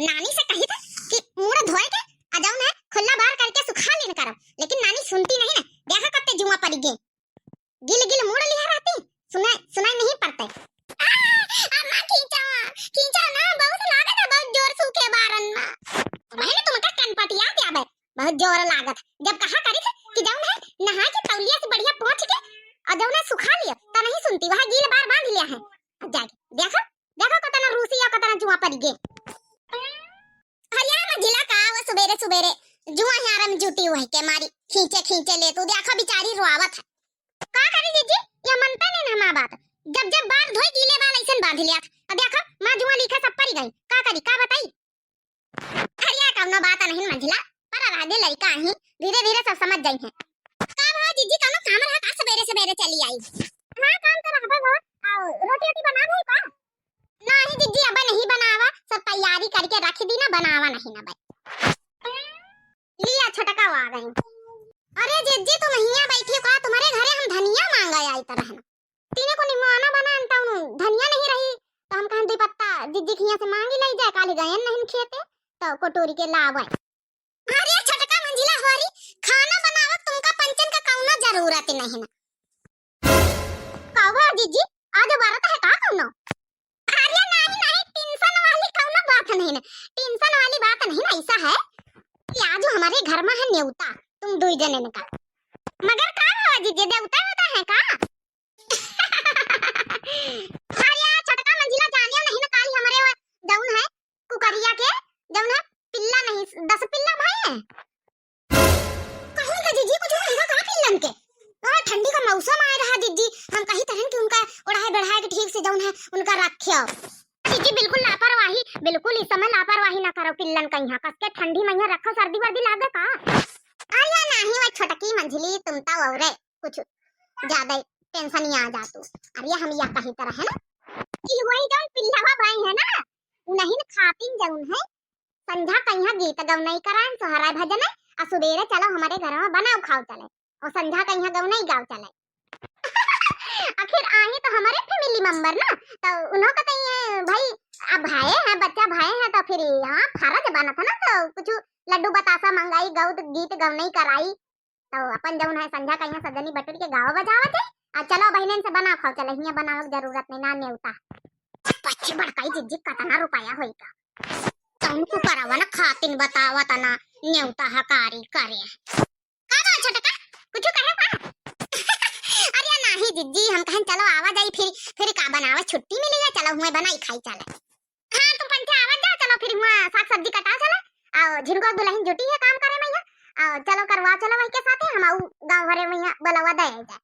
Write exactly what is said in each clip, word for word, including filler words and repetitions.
नानी से कही था कि मूड़ धोए के आ जौन है खुल्ला बार करके सुखा लेन करब, लेकिन नानी सुनती नहीं ना। देखा कत्ते जुआ पड़ी गे, गिल गिल मूड़ लिहा रहती, सुनाई सुनाई नहीं पड़ते। आ, अम्मा खींचा, खींचा ना, बहुत लागत है, बहुत जोर सूखे बारन मा। मैंने तुमका कनपटिया दिया बे, बहुत जोर लागत। जब कहा करी थे कि जौन है नहा के तौलिया से बढ़िया पोंछ के और जौन है सुखा लियो, त नहीं सुनती, वहाँ गील बार बांध लिया है। अब जाके देखो, देखो कतना रूसी या कतना जुआ पड़ी गे। अरे मंझिला का वो सुबेरे सुबेरे जुआ हियारा में जुटी हुई के मारी खींचे खींचे ले तू, देखो बिचारी रोआवत है। का करी जीजी, ये मनता नहीं ना हमार बात। जब जब बार धोई गीले बाल ऐसन बांध लिया। अब देखो माँ जुआ लिखे सब पड़ी गई, का करी का बताई। अरे कौनो बात नहीं मंझिला, पर रह दे लड़का ही, धीरे धीरे सब समझ जाई है। का भवा जीजी कौनो काम रहा का सुबेरे सुबेरे चली आई? हाँ काम तो रहबे भवा, आओ रोटी वोटी बना गई का? नहीं जीजी अब नहीं बनावा, सब तैयारी करके रख दी ना, बनावा नहीं ना भाई। लिया छोटका आ गई। अरे जीजी तुम हियाँ बैठी का, तुम्हारे घरे हम धनिया मांगा आई तरह ना। तीनों को निमोना बना अंतउन धनिया नहीं रही, तो हम कहन दुई पत्ता जिज्जी खिया से मांगी लई जाए, काली गयन नहीं खेते, तो कोटोरी के लावे। अरे छोटका मंझिला होरी, खाना बनावत तुमका पंचन का कौनो जरूरत नहीं ना। का हुआ जिज्जी, आज व्रत है का कौनो? अरे नहीं नहीं, टेंशन वाली कौनो बात नहीं ना, टेंशन वाली बात नहीं ना, ऐसा है कि आज हमारे घर में है न्योता, तुम दुई जने का। मगर का हुआ जिज्जी, देवता होता है का? अरे यार, छोटका मंझिला जानियो नहीं ना, काल हमरे वो जौन है कुकरिया के जौन है पिल्ला नहीं, दस पिल्ला भाई है। कहीं का जीजी कुछ होइगा का पिल्लन के? अरे ठंडी का मौसम आए रहा जीजी, हम कही तरहन कि उनका ओढ़ाए बढ़ाए के ठीक से जौन है उनका रखे। जीजी बिल्कुल लापरवाही, बिल्कुल इस समय लापरवाही ना करो पिल्लन का, यहाँ कस के ठंडी में यहाँ रखो, सर्दी वर्दी लागे का? अरे नहीं वो छोटकी मंझिली, तुम तो औरे कुछ ज्यादा टेंशन ही आ जा तू। अरे हम या कही तरह है ना कि वही जौन पिल्लवा भाई है ना, उन्हीं खातिन जौन है संझा कहिया गीत गौनई कराएन, सोहराय भजन है, आ सुबेरे चलो हमारे घर में बनाओ खाओ चले, और संझा कहिया गौनई गाओ चले। आखिर आही तो हमारे family member ना, तो उन्हों का तो ये भाई अब भाई है, बच्चा भाई है, तो फिर हाँ फर्ज बनत है ना, तो कुछ लड्डू बतासा मंगाई, गौत गीत गौनई कराई, तो अपन जौन है संझा कहिया सब जनी बटुर के गावा बजावा जाए। आ चलो बहिनन से बनाओ खाओ चले, हियाँ बनावे के जरूरत नहीं ना न्योता। पच्ची बड़काई जिज्जी कतना रुपया होइगा? तौन कुकरवन खातिन बतावत ना न्योता हकारी करे। का बा छोटका? कुछ कहे का? अरे नाही जिज्जी, हम कहन चलो आवा जाई, फिर फिर का बनावे, छुट्टी मिली है, चलो हुए बनाई खाई चले। हाँ, तुम पंचे आवत जा, चलो फिर हुआ साग सब्जी कटाओ चलो। आओ, झिनको दुल्हन जुटी है काम करे में यहाँ। आओ, चलो करवा चलो वही के साथे, हम आऊ गाँव भरे में यहाँ बुलावा दे आई जाए।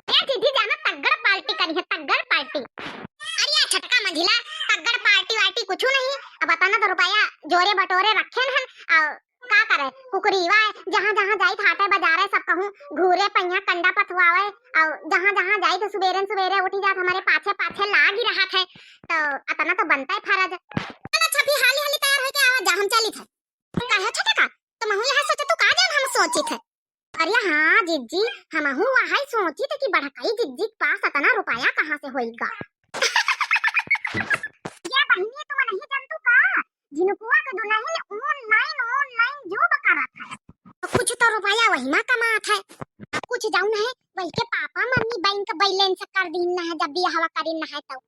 ए दीदी जाना तगड़ party करी है, तगड़ party। अरे या छोटका मंझिला, तगड़ party वार्टी कुछ नहीं। अब बताना तो रुपया जोरे बटोरे रखे हन, आओ का करे, कुकरीवा है, जहाँ जहाँ जाइत हाटे बाजारे सब कहूँ घूरे पहिया कंडा पथवावे, और जहाँ जहाँ जाइत सुबेरे सुबेरे उठी जात हमारे पाछे पाछे लाग ही रहा है, तो अतना तो बनता है फर्ज। चलो छपी हाली हाली तैयार होके आवा जा, हम चली थे। काहे छोटे का? तो महू यहाँ सोचे तू का जान हम सोची थे। अरे हाँ जिज्जी, हमहू वही सोची थे कि बड़काई जिज्जी के पास अतना रुपया कहाँ से होइगा। ये बहिनी तुम नहीं जानतू का? झिनकुआ के दुल्हन online, online job करत है। तो कुछ तो रुपया वही मा कमात है। अब कुछ जौन है, वही के पापा मम्मी bank balance कर दीन ना है, जब बियाहवा करीन ना है तो।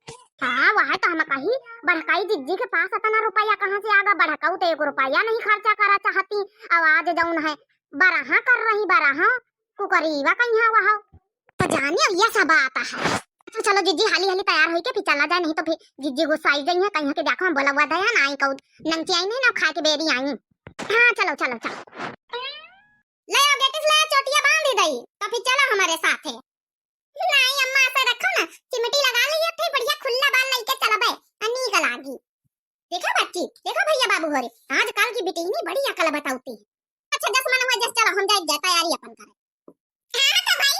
हाँ, वह तो हम कही, बड़काई जिज्जी के पास अतना रुपया कहाँ से आगा? बड़काऊ तो एक रुपया नहीं खर्चा करा चाहती। अब आज जौन है, बराहा कर रही, बराहा, कुकरीवा कहिया वह। तो जानियो, ये सब बात है। तो चलो जिज्जी, हाली हाली तैयार होई के फिर चला जाए, नहीं तो फिर जिज्जी गुस्साई जाई है, कहिया के देखो हम बोला हुआ दया ना आई कऊद, नंगची आई नहीं ना, खाए के बेरी आई। हाँ, चलो, चलो, चलो। ले आओ गेटिस, ले आओ, चोटिया बांध ही दई, तो फिर चलो हमारे साथे। नहीं अम्मा, ऐसे रखो ना, चिमटी लगा ली है, फिर बढ़िया खुला बाल लेके चलबे, आ नीक लागी। देखो बच्ची, देखो भैया बाबू हो रे, आजकल की बिटिहनी बड़ी अकल बताउती है। अच्छा, जस मन हुआ, जस चलो, हम जाए, जाए तैयारी अपन करे। हाँ तो भाई,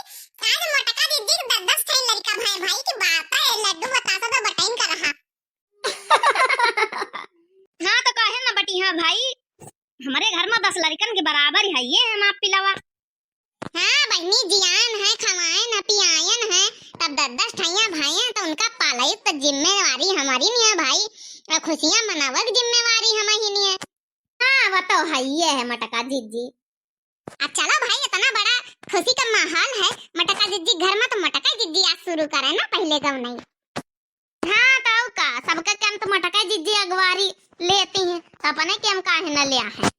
आज मोटका दीदी के दस दस ठे लड़का भाई, भाई की बात है, लड्डू बतासा तो बटाइन कर रहा। हाँ तो काहे ना बटी, हाँ भाई, हमारे घर में दस लड़कन के बराबर है, ये हम आप पिलावा। हाँ बहिनी, जियान है, खवायन है, पियायन है, तब दस दस ठैया भाई हैं, तो उनका पालई तो जिम्मेवारी हमारी नहीं है भाई, और खुशियाँ मनावक जिम्मेवारी हम ही नहीं है। हाँ, वो तो है, ये है मटका जिज्जी। अच्छा लो भाई, इतना बड़ा खुशी का माहौल है, मटका जिज्जी घर में, तो मटका जिज्जी आज शुरू करे ना, पहले गवनई। हाँ, तो का, सबका काम तो मटका जिज्जी अगवारी लेती हैं, तो अपने काम काहे न लिया है।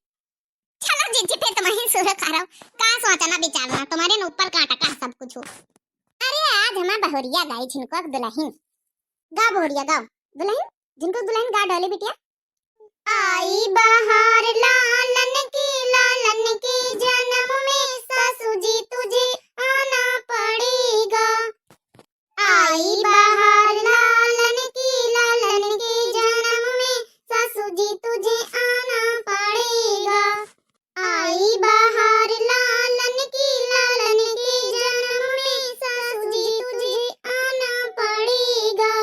चलो जिज्जी, फिर तुम ही शुरू करो, का सोचना विचारना, तुम्हारे न ऊपर काटा का सब कुछ हो। अरे आज हमार बहुरिया गाई झिनकोक दुलहिन। गा बहुरिया गाओ। दुलहिन, झिनकोक दुलहिन गा डोली बिटिया। आई बहार लालन की, लालन के जन्म में सासू जी तुझे आना पड़ेगा। आई बहार लालन की, लालन के जन्म में सासू जी तुझे आना पड़ेगा। आई बहार लालन की, लालन के जन्म में सासू जी तुझे आना पड़ेगा।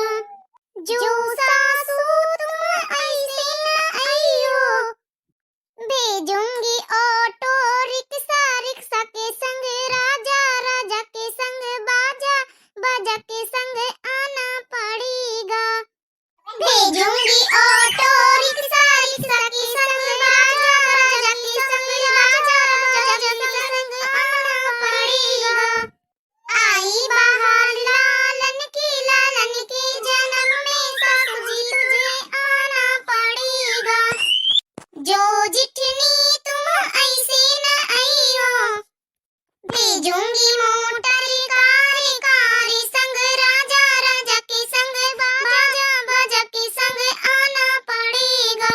जो सासू तुम ऐसे न आइयो, भेजूंगी ऑटो रिक्शा, रिक्शा के संग राजा, राजा के संग बाजा, बाजा के संग आना पड़ेगा। भेजूंगी ऑटो रिक्शा, रिक्शा के संग बाजा, बाजा के संग राजा, राजा के संग आना पड़ेगा। आई बहार लालन की, लालन के जन्म में सासू जी तुझे आना पड़ेगा। जो जिठनी तुम ऐसे न आइयो, भेजूंगी मोटर कार, कार संग राजा, राजा के संग बाजा, बाजा के संग आना पड़ेगा।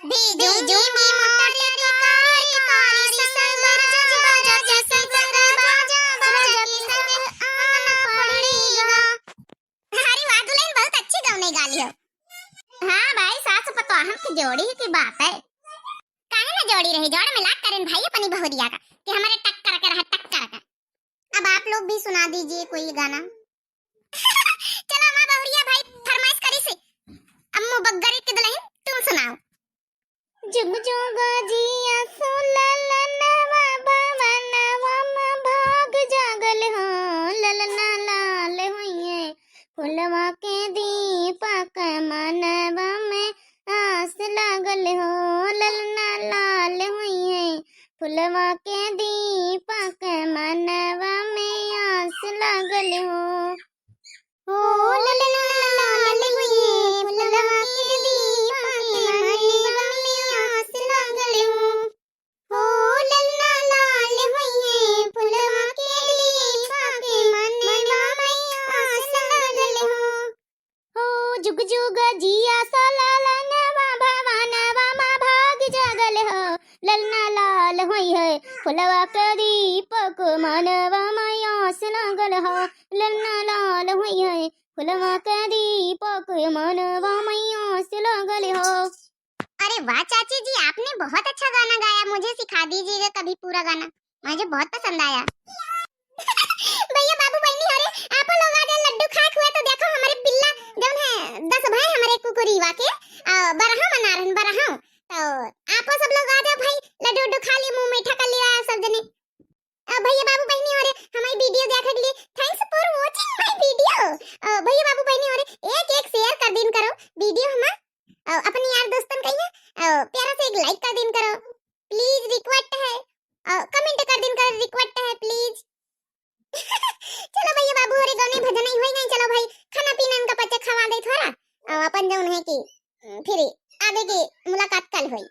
भेजूंगी मोटर कार, कार संग राजा, राजा के संग बाजा, बाजा के संग आना पड़ेगा। अरे वाह दुलहिन, बहुत अच्छी गवनई गा लियो। हाँ भाई, सास पतोहन की जोड़ी की बात है। काहे ना जोड़ी रही, जोड़ मिला करें भाई अपनी बहुरिया का, कि हमारे टक्कर का रहा, टक्कर का। अब आप लोग भी सुना दीजिए कोई गाना। चलो हमार बहुरिया भाई फरमाइश करी से, अम्मू बग्गरी की दुलहिन तुम सुनाओ। जुग जुग जिया सो ललनवा भवनवा में भाग जागल हो, ललना लाल होइए फुलवा के दीपक मनवा में आस लागल हो, ललना लाल होइए फुलवा के दीपक मनवा में आस लागल हो। हो ललना लाल होइए फुलवा के दीपक मनवा में आस लागल हो। हो ललना लाल होइए फुलवा के दीपक मनवा में आस लागल हो। हो जुग जुग जिया सो ललनवा भवनवा मा भाग जागल हो, ललना लाल होइए फुलवा के दीपक मनवा में आस लागल हो, ललना लाल होइए फुलवा के दीपक मनवा में आस लागल हो। अरे वाह चाची जी, आपने बहुत अच्छा गाना गाया, मुझे सिखा दीजिएगा कभी पूरा गाना, मुझे बहुत पसंद आया। भैया बाबू बहनी हो रे, आप लोग आ जाए लड्डू खाए हुए तो देखो हमारे पिल्ला जौन है दस भाई हमारे कुकुरी वाके, आ, बरहा मना रहन बरहा। तो आप सब लोग आ जाओ भाई, लड्डू उड्डू खा लिए, मुंह मीठा कर लिया सब जने। आ, भैया बाबू बहनी हो रे, हमारी वीडियो देखने के लिए thanks for watching my video। आ, भैया बाबू बहनी हो रे, एक एक शेयर कर दिन करो वीडियो हमार, आ, अपने यार दोस्तन कहिए, आ, प्यारा से एक लाइक कर दिन करो, प्लीज रिक्वेस्ट है, आ, कमेंट कर दिन करो, रिक्वेस्ट है प्लीज। चलो भैया बाबू हो रे, गौने भजन ही होई गई, चलो भाई खाना पीना इनका पचे खवा दे थोड़ा, आ, अपन जौन है कि, हम्म, फिर आगे की मुलाकात कल होई।